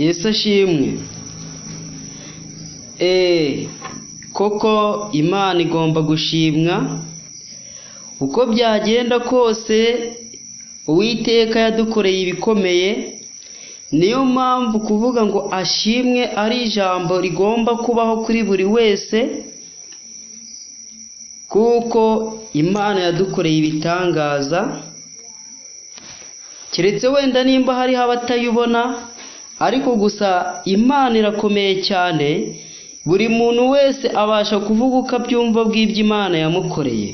Yesu ashimwe. Koko Imana igomba gushimwa uko byagenda kose. Uwiteka yadukoreye ibikomeye, niyo mpamvu kuvuga ngo ashimwe ari ijambo rigomba kubaho kuri buri wese, kuko Imana yadukoreye ibitangaza. Keretse wenda nimba hariho abatayibona, ariko gusa Imana irakomeye cyane. Buri muntu wese abasha kuvuga uko abyumva bw'ibyo Imana yamukoreye.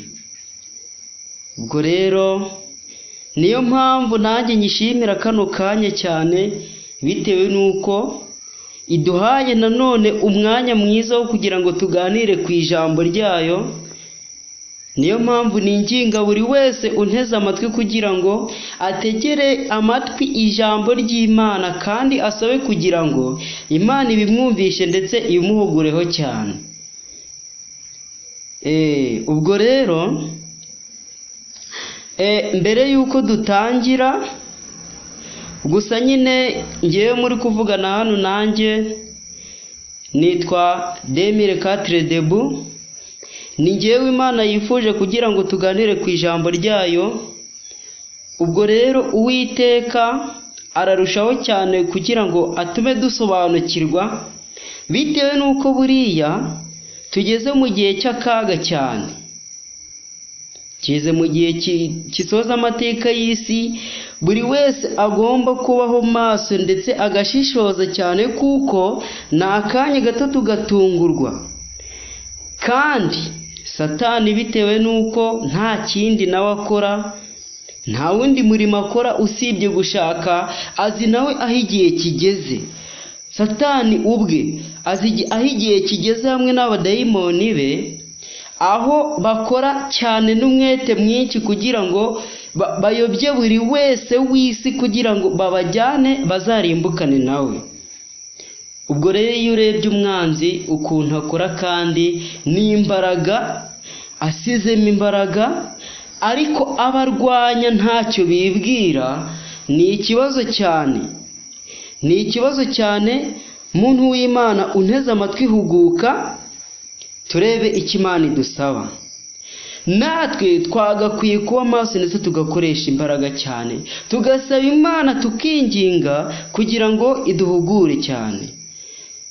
Ubwo rero niyo mpamvu nanjye nyishimira kano kanya cyane, bitewe n'uko iduhaye nanone umwanya mwiza wo kugira ngo tuganire ku ijambo ryayo. Niyo mpamvu ninginga buri wese unteze amatwi kugira ngo ategere amatwi ijambo ry'Imana, kandi asabe kugira ngo Imana ibimwumvishe ndetse ibimuhugureho cyane. Ubwo rero mbere y'uko dutangira, gusa nyine ngewe muri kuvugana hano nanjye nitwa Demire Katire Debu. Ni ngewe Imana yifuje kugira ngo tuganire ku ijambo ryayo. Ubwo rero Uwiteka ararushaho cyane kugira ngo atume dusobanukirwa, bitewe n'uko buriya tugeze mu gihe cy'akaga cyane, tugeze mu gihe gisoza amateka y'isi. Buri wese agomba kubaho maso ndetse agashishoza cyane, kuko ni akanya gato tugatungurwa. Kandi Satani bitewe n'uko nta kindi nawe akora, nta wundi murimo akora usibye gushaka, azi nawe aho igihe kigeze. Satani ubwe azi aho igihe kigeze hamwe n'abadayimoni be, aho bakora cyane n'umwete mwinshi kugira ngo bayobye buri wese w'isi, kugira ngo babajyane bazarimbukane nawe. Ubwo rero iyo urebye umwanzi ukuntu akora, kandi n'imbaraga asizemo imbaraga, ariko abarwanya ntacyo bibwira, ni ikibazo cyane, ni ikibazo cyane. Muntu w'Imana unteze amatwi, huguka turebe icyo Imana idusaba. Natwe twagakwiye kuba maso ndetse tugakoresha imbaraga cyane, tugasaba Imana, tukinginga kugira ngo iduhugure cyane.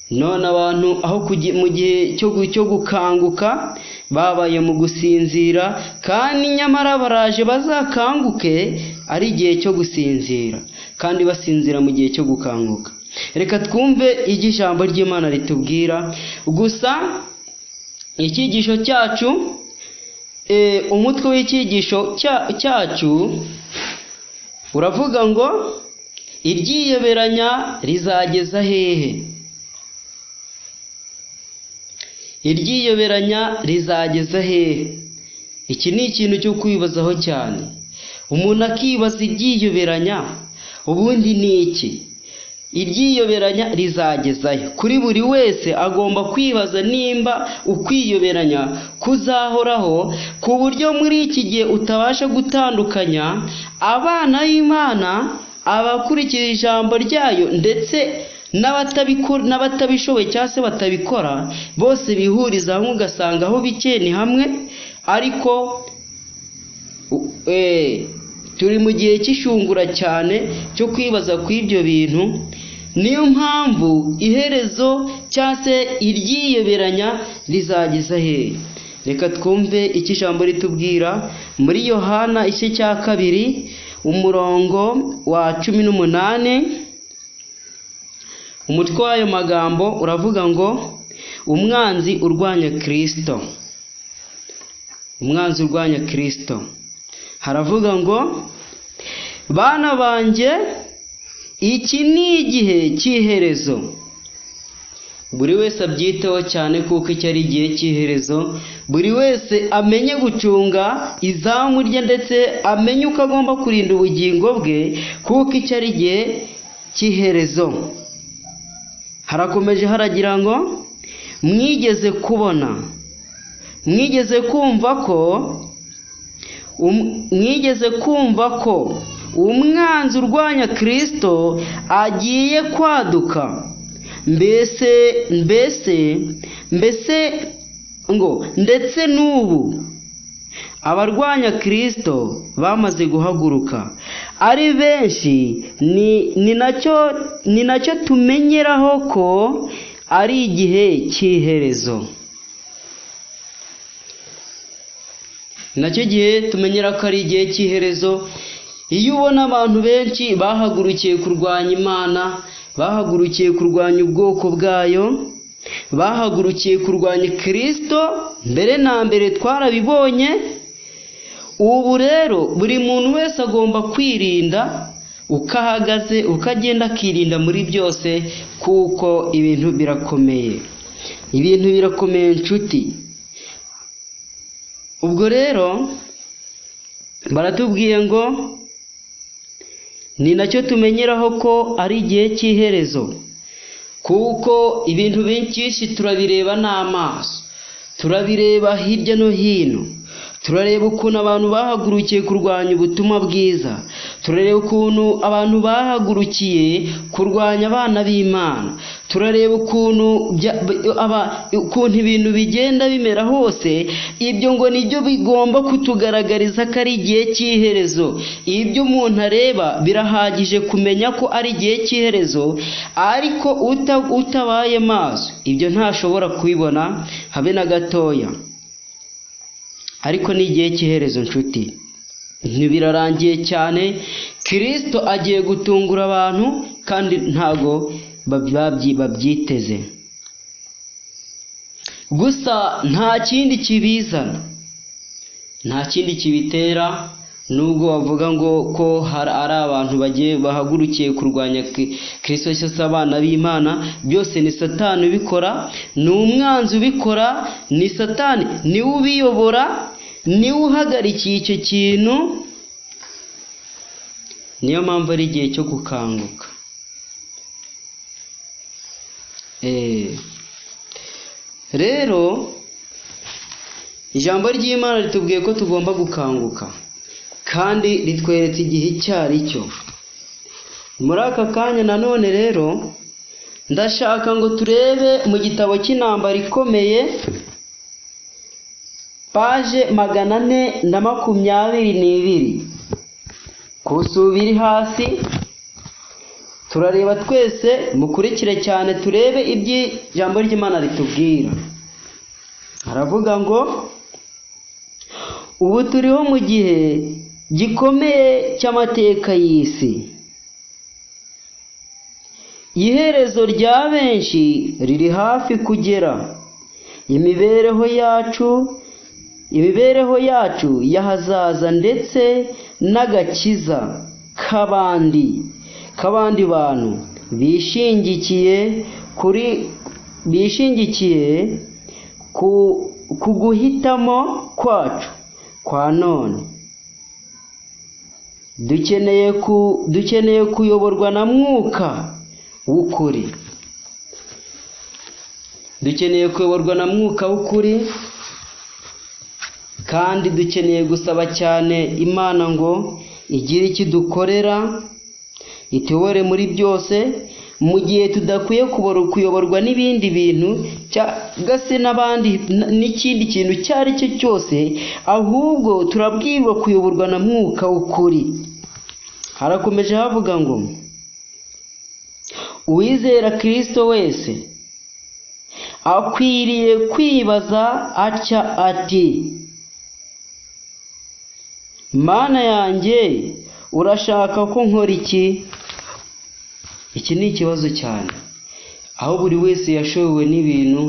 None abantu aho mu gihe cyo gukanguka babaye mu gusinzira, kandi nyamara baraje bazakanguke ari igihe cyo gusinzira, kandi basinzira mu gihe cyo gukanguka. Reka twumve icyo ijambo ry'Imana ritubwira. Gusa icyigisho cyacu, umutwe w'icyigisho cyacu uravuga ngo iryiyoberanya rizageza hehe? Iryiyoberanya rizageza hehe? Iki ni ikintu cyo kwibazaho cyane. Umuntu akibaza iryiyoberanya ubundi ni iki? Iryiyoberanya rizagezayo. Kuri buri wese agomba kwibaza nimba ukwiyoberanya kuzahoraho, ku buryo muri iki gihe utabasha gutandukanya abana b'Imana, abakurikira ijambo ryayo, ndetse n'abatabishoboye cyangwa se batabikora, bose bihuriza hamwe, ugasanga aho bike ni hamwe. Ariko turi mu gihe cy'ishungura cyane cyo kwibaza ku ibyo bintu. Niyo mpamvu iherezo cyangwa se iryiyoberanya rizageza hehe? Reka twumve icyo ijambo ritubwira muri Yohana igice cya 2 umurongo wa 18. Umutwe w'ayo magambo uravuga ngo umwanzi urwanya Kristo. Umwanzi urwanya Kristo. Haravuga ngo bana banjye, iki ni igihe cy'iherezo. Buri wese abyiteho cyane, kuko iki ari igihe cy'iherezo. Buri wese amenye gucunga izamu rye, ndetse amenye uko agomba kurinda ubugingo bwe, kuko iki ari igihe cy'iherezo. Harakomeje haragira ngo mwigeze kubona, mwigeze kumva ko, mwigeze kumva ko Umwanzi urwanya Kristo agiye kwaduka. Mbese mbese mbese ngo ndetse n'ubu abarwanya Kristo bamaze guhaguruka ari benshi. Ni nacyo tumenyeraho ko ari igihe cy'iherezo. Nacyo gihe tumenyera ko ari igihe cy'iherezo. Iyo ubona abantu benshi bahagurukiye kurwanya Imana, bahagurukiye kurwanya ubwoko bwayo, bahagurukiye kurwanya Kristo, mbere na mbere twarabibonye. Ubu rero buri muntu wese agomba kwirinda uko ahagaze, uko agenda, akirinda muri byose, kuko ibintu birakomeye, ibintu birakomeye, nshuti. Ubwo rero baratubwiye ngo ni nacyo tumenyeraho ko ari igihe cy'iherezo, kuko ibintu byinshi turabireba n'amaso, turabireba hirya no hino. Turareba ukuntu abantu bahagurukiye kurwanya ubutumwa bwiza, turareba ukuntu abantu bahagurukiye kurwanya abana b'Imana, turareba ukuntu ibintu bigenda bimera hose. Ibyo ngo nibyo bigomba kutugaragariza ko ari igihe cy'iherezo. Ibyo umuntu areba birahagije kumenya ko ari igihe cy'iherezo, ariko utabaye maso ibyo ntashobora kubibona habe na gatoya. Ariko ni igihe cy'iherezo, nshuti, ntibirarangiye cyane. Kirisito agiye gutungura abantu kandi ntago babyiteze. Gusa nta kindi kibizana, nta kindi kibitera, nubwo bavuga ngo ko hari ari abantu bagiye bahagurukiye kurwanya Kristo cyangwa se abana b'Imana, byose ni Satani ubikora, ni umwanzi ubikora, ni Satani niwe ubiyobora, niwe uhagarikiye icyo kintu. Niyo mpamvu ari igihe cyo gukanguka. Rero ijambo ry'Imana ritubwiye ko tugomba gukanguka, kandi ritweretse igihe icyo ari cyo. Muri aka kanya nanone rero ndashaka ngo turebe mu gitabo cy'Intambara Ikomeye, paje 422, ku iri hasi. Turareba twese, mukurikire cyane, turebe iby'ijambo ry'Imana ritubwira. Aravuga ngo ubu turiho mu gihe gikomeye cy'amateka y'isi. Iherezo rya benshi riri hafi kugera. Imibereho yacu y'ahazaza ndetse n'agakiza k'abandi bantu bishingikiye ku guhitamo kwacu kwa none. Dukeneye kuyoborwa na Mwuka w'ukuri. Dukeneye kuyoborwa na Mwuka w'ukuri, kandi dukeneye gusaba cyane Imana ngo igire icyo idukorera, ituyobore muri byose, mu gihe tudakwiye kuyoborwa n'ibindi bintu cyangwa se n'abandi n'ikindi kintu icyo ari cyo cyose, ahubwo turabwirwa kuyoborwa na Mwuka w'ukuri. Harakomeje havuga ngo uwizera Kirisito wese akwiriye kwibaza atya ati: "Mana yanjye, urashaka ko nkora iki?" Iki ni ikibazo cyane, aho buri wese yashowe n'ibintu,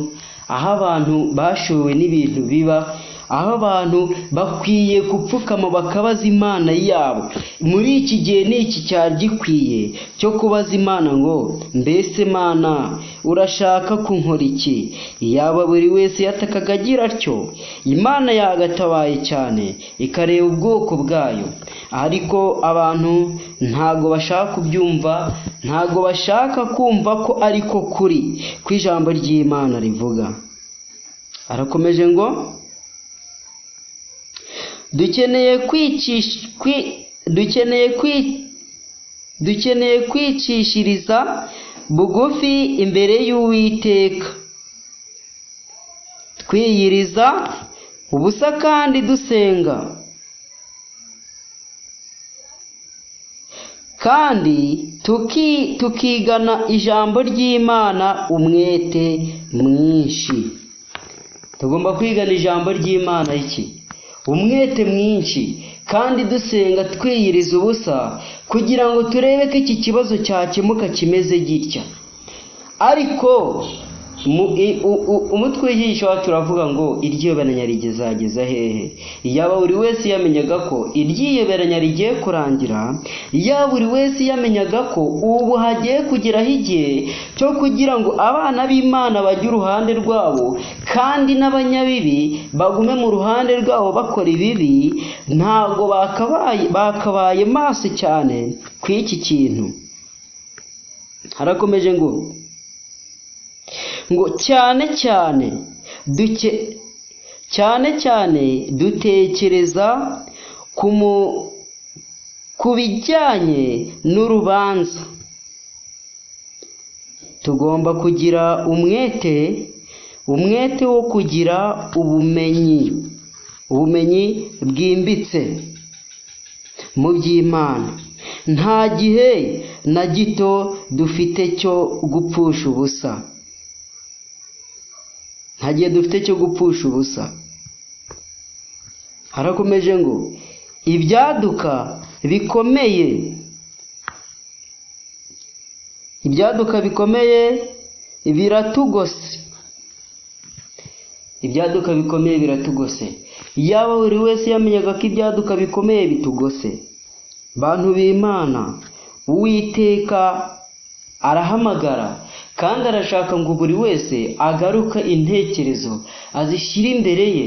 aho abantu bashowe n'ibintu biba, aho abantu bakwiye gupfukama bakabaza Imana yabo. Muri iki gihe ni iki cyari gikwiye cyo kubaza Imana ngo: "Mbese Mana, urashaka ko nkora iki?" Yaba buri wese yatakaga agira atyo, Imana yagatabaye cyane, ikareba ubwoko bwayo. Ariko abantu ntago bashaka kubyumva, ntago bashaka kumva ko ariko kuri ko ijambo ry'Imana rivuga. Arakomeje ngo dukeneye Dukeneye kwicishiriza bugufi imbere y'Uwiteka, twiyiriza ubusa kandi dusenga, kandi tukigana ijambo ry'Imana umwete mwinshi. Tugomba kwigana ijambo ry'Imana iki? Umwete mwinshi, kandi dusenga twiyiriza ubusa kugira ngo turebe ko iki kibazo cyakemuka kimeze gitya. Ariko umutwe w'inyigisho turavuga ngo iryiyoberanya rigezageza hehe? Yaba buri wese yamenyaga ko iryiyoberanya rigiye kurangira, yaba buri wese yamenyaga ko ubu hagiye kugeraho igihe cyo kugira ngo abana b'Imana bajye uruhande rwabo, kandi n'abanyabibi bagume mu ruhande rwabo bakora ibibi, ntabwo bakabaye maso cyane ku iki kintu. Harakomeje ngo cyane cyane cyane cyane dutekereza ku bijyanye n'urubanza. Tugomba kugira umwete wo kugira ubumenyi bwimbitse mu by'Imana. Nta gihe na gito dufite cyo gupfusha ubusa. Nta gihe dufite cyo gupfusha ubusa. Harakomeje ngo ibyaduka bikomeye, ibyaduka bikomeye biratugose. Ibyaduka bikomeye biratugose. Yaba buri wese yamenyaga ko ibyaduka bikomeye bitugose. Bantu b'Imana, Uwiteka arahamagara kandi arashaka ngo buri wese agaruke intekerezo azishyire imbere ye,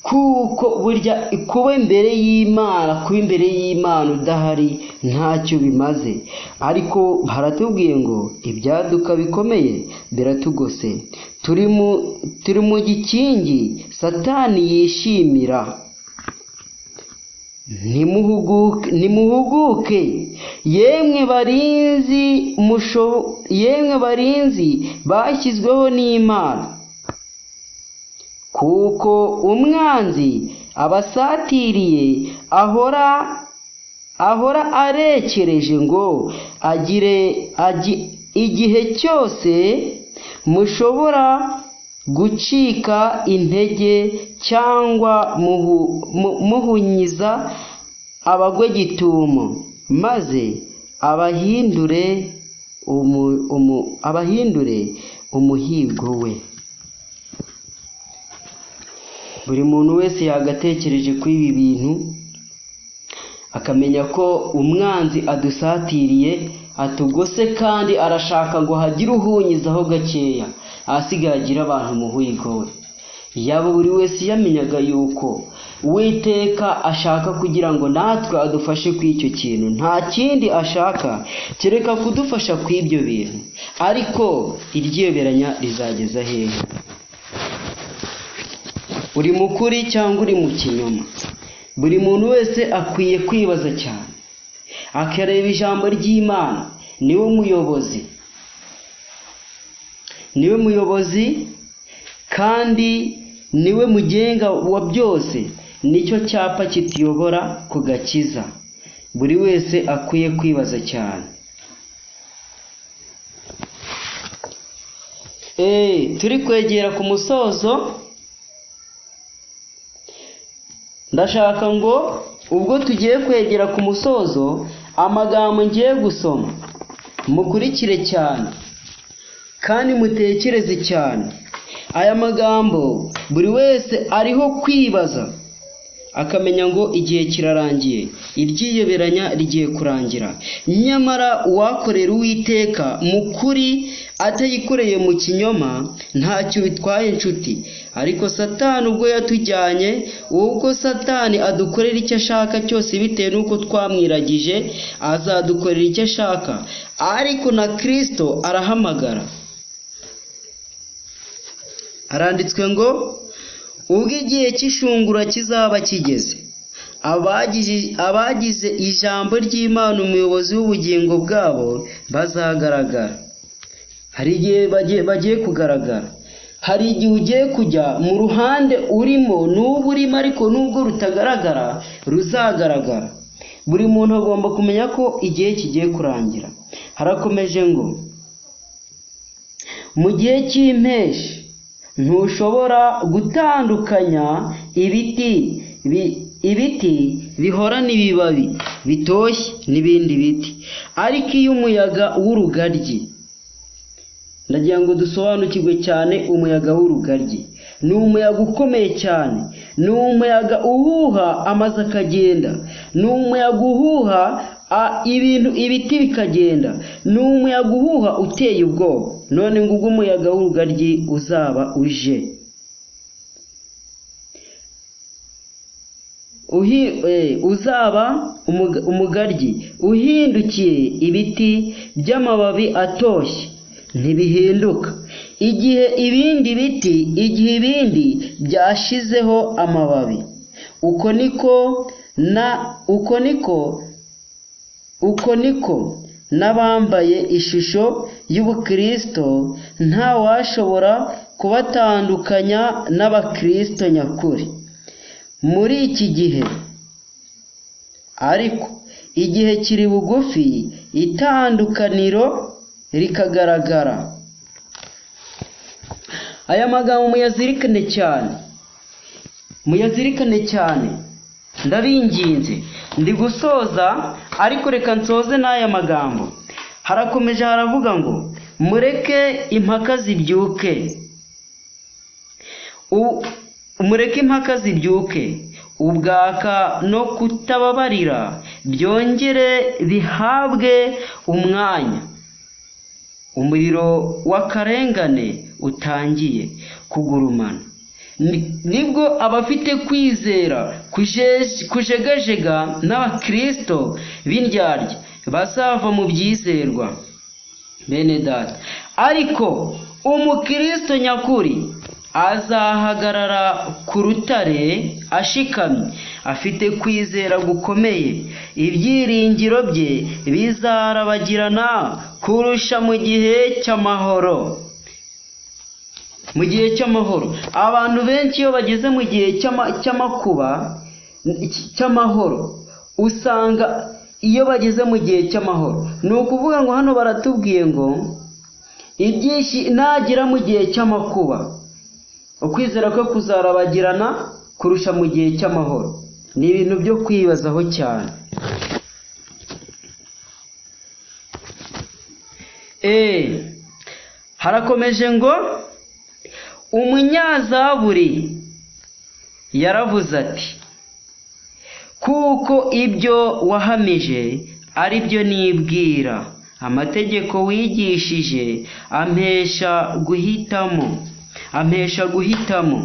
kuko burya kuba imbere y'Imana, kuba imbere y'Imana udahari ntacyo bimaze. Ariko haratubwiye ngo ibyaduka bikomeye biratugose. Turi mu gikingi Satani yishimira. Nimuhuguke yemwe barinzi bashyizweho n'Imana, kuko umwanzi abasatiriye ahora arekereje ngo agire igihe cyose mushobora gucika intege cyangwa muhunyiza abagwe gitumo, maze abahindure umuhigo we. Buri muntu wese yagatekereje kuri ibi bintu, akamenya ko umwanzi adusatiriye, atugose, kandi arashaka ngo hagire uhunyizaho gakeya, ahasigaye agira abantu umuhigo we. Yaba buri wese yamenyaga yuko Uwiteka ashaka kugira ngo natwe adufashe kuri icyo kintu, nta kindi ashaka kereka kudufasha ku ibyo bintu. Ariko iryiyoberanya rizageza hehe? Uri mu kuri cyangwa uri mu kinyoma? Buri muntu wese akwiye kwibaza cyane, akareba ijambo ry'Imana. Niwe muyobozi, niwe muyobozi kandi niwe mugenga wa byose. Nicyo cyapa kituyobora ku gakiza. Buri wese akwiye kwibaza cyane. Turi kwegera ku musozo. Ndashaka ngo ubwo tugiye kwegera ku musozo, amagambo ngiye gusoma mukurikire cyane kandi mutekereze cyane. Aya magambo buri wese ariho kwibaza, akamenya ngo igihe kirarangiye, iryiyoberanya rigiye kurangira. Nyamara uwakorera Uwiteka mu kuri atayikoreye mu kinyoma ntacyo bitwaye inshuti. Ariko Satani ubwo yatujyanye, ubwo Satani adukorera icyo ashaka cyose bitewe n'uko twamwiragije, azadukorera icyo ashaka. Ariko na Kristo arahamagara. Haranditswe ngo ubwo igihe cy'ishungura kizaba kigeze, Abagize ijambo ry'Imana umuyobozi w'ubugingo bwabo bazagaragara. Hari igihe bagiye kugaragara, hari igihe ugiye kujya mu ruhande urimo, n'ubu urimo ariko nubwo rutagaragara ruzagaragara. Buri muntu agomba kumenya ko igihe kigiye kurangira. Harakomeje ngo mu gihe cy'impeshyi ntushobora gutandukanya ibiti bihorana ibibabi bitoshye n'ibindi biti, ariko iyo umuyaga w'urugaryi, ndagira ngo dusobanukirwe cyane umuyaga w'urugaryi ni umuyaga ukomeye cyane, ni umuyaga uhuha amazu akagenda, ni umuyaga uhuha ibintu ibiti bikagenda, ni umuyaga uhuha uteye ubwoba. None ngo ubwo umuyaga w'urugaryi uzaba uje, uzaba umugaryi uhindukiye ibiti by'amababi atoshye ntibihinduka, igihe ibindi biti, igihe ibindi byashizeho amababi. Uko niko n'abambaye ishusho y'ubukristo nta washobora kubatandukanya n'abakristo nyakuri muri iki gihe. Ariko igihe kiri bugufi, itandukaniro rikagaragara. Aya magambo muyazirikane cyane, muyazirikane cyane, ndabinginze. Ndi gusoza ariko reka nsoze n'aya magambo. Harakomeje haravuga ngo mureke impaka zibyuke, mureke impaka zibyuke, ubwaka no kutababarira byongere bihabwe umwanya. Umuriro w'akarengane utangiye kugurumana, nibwo abafite kwizera kujegajega n'abakristo b'indyarya bazava mu byizerwa. Bene data, ariko umukristo nyakuri azahagarara ku rutare ashikamye, afite kwizera gukomeye, ibyiringiro bye bizarabagirana kurusha mu gihe cy'amahoro. Mu gihe cy'amahoro, abantu benshi iyo bageze mu gihe cy'amakuba cy'amahoro, usanga iyo bageze mu gihe cy'amahoro, ni ukuvuga ngo hano baratubwiye ngo ibyinshi nagera mu gihe cy'amakuba, ukwizera kwe kuzarabagirana kurusha mu gihe cy'amahoro. Ni ibintu byo kwibazaho cyane. Harakomeje ngo umunyazaburi yaravuze ati kuko ibyo wahamije ari byo nibwira, amategeko wigishije ampesha guhitamo,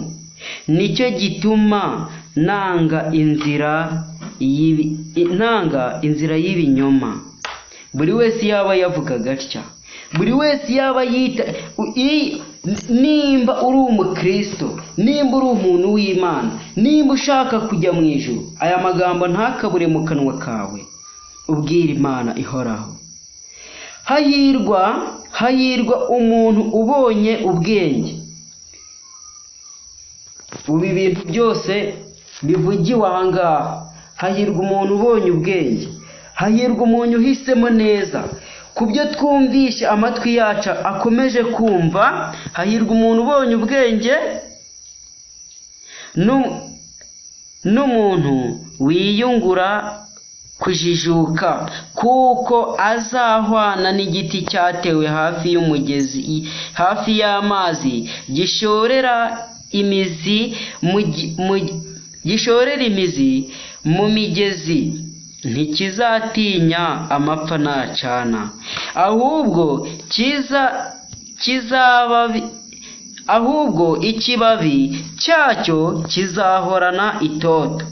nicyo gituma nanga inzira y'ibinyoma. Buri wese yaba yavugaga atya, buri wese yaba yita, nimba uri umukristo, nimba uri umuntu w'Imana, nimba ushaka kujya mu ijuru, aya magambo ntakabure mu kanwa kawe, ubwira Imana ihoraho. Hahirwa umuntu ubonye ubwenge. Ubu ibintu byose bivugiwe aha ngaha, hahirwa umuntu ubonye ubwenge, hahirwa umuntu uhisemo neza ku byo twumvishe amatwi yacu akomeje kumva. Hahirwa umuntu ubonye ubwenge n'umuntu wiyungura kujijuka, kuko azahwana n'igiti cyatewe hafi y'umugezi, hafi y'amazi, gishorera imizi mu migezi, ntikizatinya amapfa nacana, ahubwo ikibabi cyacyo kizahorana itoto,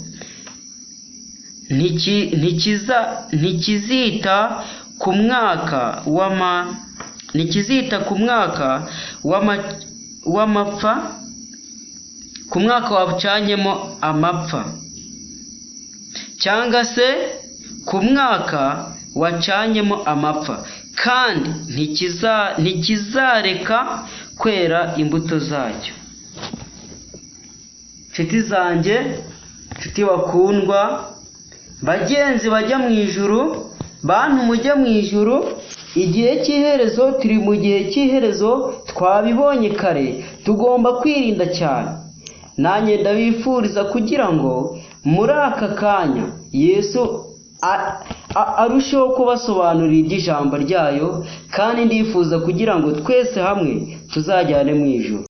ntikizita ku mwaka w'amapfa, ku mwaka wacanyemo amapfa, cyangwa se ku mwaka wacanyemo amapfa, kandi ntikizareka kwera imbuto zacyo. Nshuti zanjye, nshuti bakundwa, bagenzi bajya mu ijuru, bantu mujye mu ijuru, igihe cy'iherezo, turi mu gihe cy'iherezo, twabibonye kare, tugomba kwirinda cyane. Nanjye ndabifuriza kugira ngo muri aka kanya Yesu arusheho kubasobanurira iby'ijambo ryayo, kandi ndifuza kugira ngo twese hamwe tuzajyane mu ijuru.